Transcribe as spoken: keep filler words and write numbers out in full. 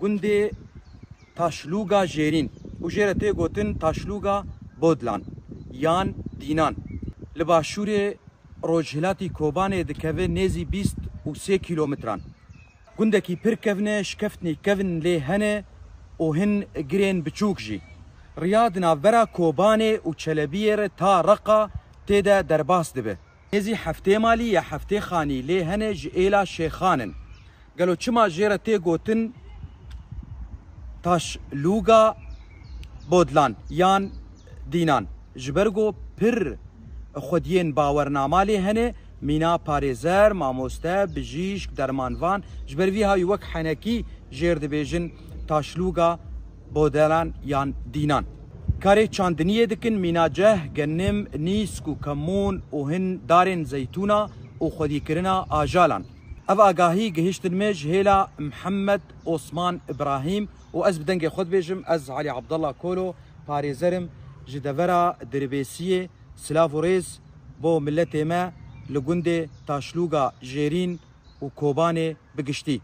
Gundê Taşlûga Jêrîn û jê re tê gotin Taşlûga Bodlan yan Dînan. Li başûrê rojhilatî Kobanê dikeve nêzî bîst û sê kîlometran. Gundekî pir kevn e, şikeftinî kevn lê hene û hin girên biçûk jî. Riya di navbera Kobanê û Çelebiyê re ta Reqa tê de derbas dibe. Nêzî heftê malî ya heftê xanî lê hene ji êla Şêxan in. Gelo çima jê re tê gotin Taşlûga Bodlan yan Dînan? Ji ber ku pir xwediyên bawernama lê hene, mîna parêzer, mamoste, bijîşk, dermanvan, ji ber vî hawî wek henekî jêr dibêjin Taşlûga Bodlan yan Dînan. Karê çandiniyê dikin, mîna ceh, genim, nîsk û kemûn û hin darên zeytûna û xwedîkirina ajalan. Ev agahî gihiştin me ji hêla Mihemed Osman Îbrahîm û ez bi dengê xwe dibêjim, ez Elî Abdallah Kolo, parêzer im ji devera Dirbêsiyê. Silav û rêz bo miletê me li gundê Taşlûga Jêrîn û Kobanê bi giştî.